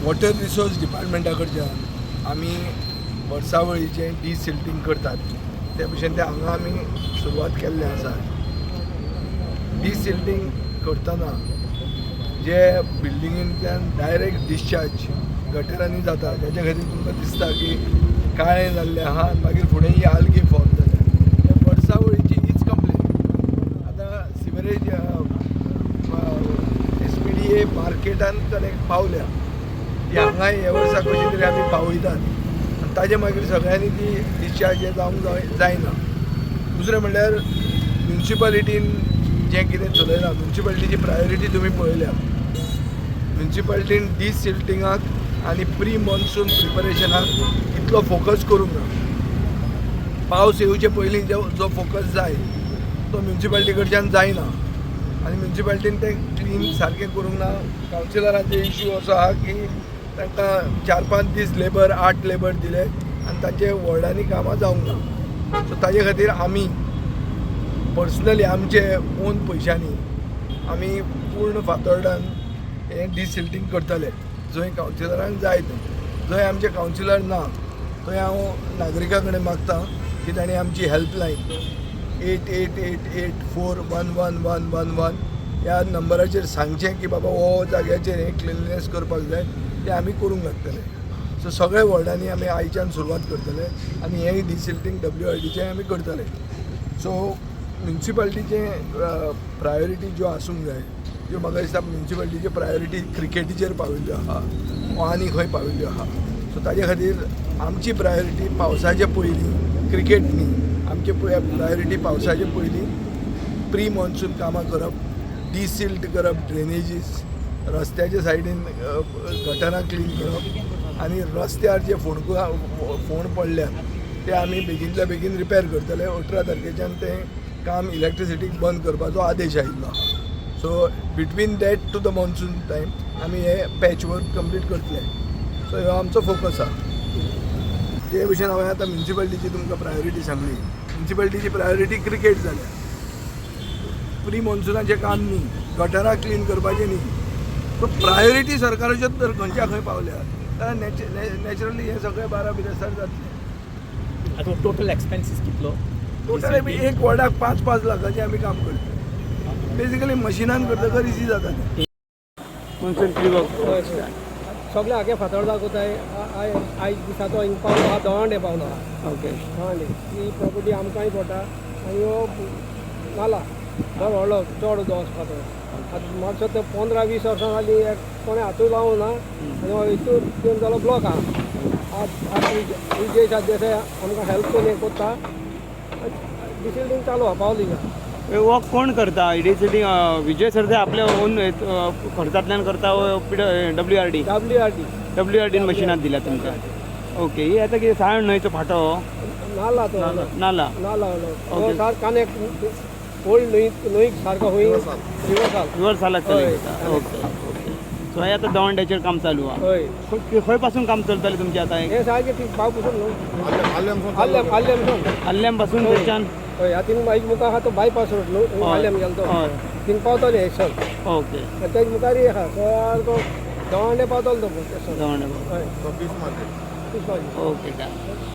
Water resource डिपार्टमेंटा कडच्यान आमी वर्सावळीचें डिसिल्टींग करतात. ते भशेन ते हांगा आमी सुरवात केल्लें आसा. डिसिल्टींग करतना जे बिल्डिंगेंतल्यान डायरेक्ट डिस्चार्ज गटरांनी जाता, ताच्या खातीर तुमकां दिसता की काळें जाल्लें आहा आनी मागीर फुडें ही आल्गी फॉर्म जाल्या. वर्सावळीची हीच कंप्लेन. आतां सिवरेज एसपीडीए मार्केटान कनेक्ट पावल्या. ती हांगाय ह्या वर्सा कशी तरी आमी पावयतात आनी ताजे मागीर सगळ्यांनी ती डिस्चार्ज हें जावंक जायना. दुसरें म्हणल्यार म्युन्सिपालिटीन जें कितें चलयलां, म्युन्सिपालिटीची प्रायोरिटी तुमी पळयल्या. म्युन्सिपालिटीन डिसिल्टिंगाक आनी प्री मॉन्सून प्रिपरेशनाक इतलो फोकस करूंक ना. पावस येवचे पयलीं जो जो फोकस जाय तो म्युन्सिपालिटी कडच्यान जायना आनी म्युन्सिपालिटीन तें क्लीन सारकें करूंक ना. कावन्सिलरांचे इश्यू असो आहा की तांकां 4-5 दीस लेबर, 8 लेबर दिले आनी तांचे वॉर्डांनी कामां जावंक ना. सो ताजे खातीर आमी पर्सनली आमचे ओन पयशांनी आमी पूर्ण फातोर्डान हें डिसिल्टींग करतले, जंय कावन्सिलरांक जाय थंय. जंय आमचे कावन्सिलर ना थंय हांव नागरिकां कडेन मागता की तांणी आमची हेल्पलायन 8888 411 111 ह्या नंबराचेर सांगचें की बाबा हो जाग्याचेर हें क्लिनलीनेस करपाक जाय. तें आमी करूंक लागतले. सो सगळे वॉर्डांनी आमी आयच्यान सुरवात करतले आनी हें डिसिल्टींग डब्ल्यूआरडीचें आमी करतले. सो म्युन्सिपालिटीचें प्रायोरिटी ज्यो आसूंक जाय त्यो, म्हाका दिसता म्युन्सिपालिटीच्यो प्रायोरिटी क्रिकेटीचेर पाविल्ल्यो आहा वा आनी खंय पाविल्ल्यो आहा. सो ताजे खातीर आमची प्रायोरिटी पावसाचे पयलीं क्रिकेट न्ही, आमची प्रायोरिटी पावसाचे पयलीं प्री मॉन्सून कामां करप, डिसिल्ट करप ड्रेनेजीस, रस्त्याच्या सायडीन गटरां क्लीन करप आनी रस्त्यार जे फोंड पडल्यात ते आमी बेगीनल्या बेगीन रिपेर करतले. 18 तारखेच्यान तें काम इलेक्ट्रिसिटीक बंद करपाचो आदेश आयिल्लो आहा. So between that to the monsoon time आमी हे पॅच वर्क कंप्लीट करतले. सो हो आमचो फोकस आहा. ते भशेन हांवें आतां म्युन्सिपालिटीची तुमकां प्रायोरिटी सांगली. म्युन्सिपालिटीची प्रायोरिटी क्रिकेट जाल्या, प्री मॉन्सुनाचें काम न्ही, गटरां क्लीन करपाचें न्ही. सो प्रायोरिटी सरकाराच्यो तर खंयच्या खंय पावल्या जाल्यार नॅचरली हें सगळें 12 बिरेस्तार जातलें. आतां टोटल एक्सपेन्सीस कितलो? टोटल एक वॉर्डाक 5-5 लाखाचें आमी काम करता. बेसिकली मशिनान करतकर इजी जाता तें. Monsoon pre work. हय, सगळे आगे फातोर्डा कोताय. आयज दिसा तो हिंग पावलो आहा, दवांडे पावलो आहा. दवांडे ही प्रॉपर्टी आमकांय पडटा आनी हो नाला बरो व्हडलो चड उदक वचपा तो. आतां मातसो ते 15-20 वर्सां जालीं एक कोणें हातूय लावूं ना आनी हो हितूर येवन जालो ब्लॉक आहा. आज आज विजय सरदेसाय आमकां हेल्प करून हें कोत्ता. डिसिल्टींग चालू आहा, पावली हिंगा. वर्क कोण करता डिसिल्टींग? विजय सरदेसाय आपल्या ओन खर्चांतल्यान करता? डब्ल्यूआरडी? डब्ल्यूआरडी. डब्ल्यूआरडीन मशिनां दिल्या तुमकां. ओके. ही आतां कितें, सायण न्हंयचो फांटो? नाला तो. नाला. नाला व्हडलो. सारको कनेक्ट ओल्ड न्हंय न्हंयक सारको खंय रिवर्साल. रिवर्सालाक. हय. ओके ओके सो हे आतां दवंड्याचेर काम चालू आहा? हय. खंय पासून काम चलतालें तुमचें आतां हें? हें सारकें ती पावपासून न्हू, आल्लेम आल्लेम. आल्लेम पासून थंयच्यान? हय, आतां थिंग मागीर मुखार आहा तो बायपास रोड न्हू, आल्लेम गेलो तो. थिंग पावतले हे सर. आनी तेज मुखार आहा सारको दवांडे पावतलो तो सर. दवंडे. हय. पीस मार्केट. पीस मार्केट. Okay, done.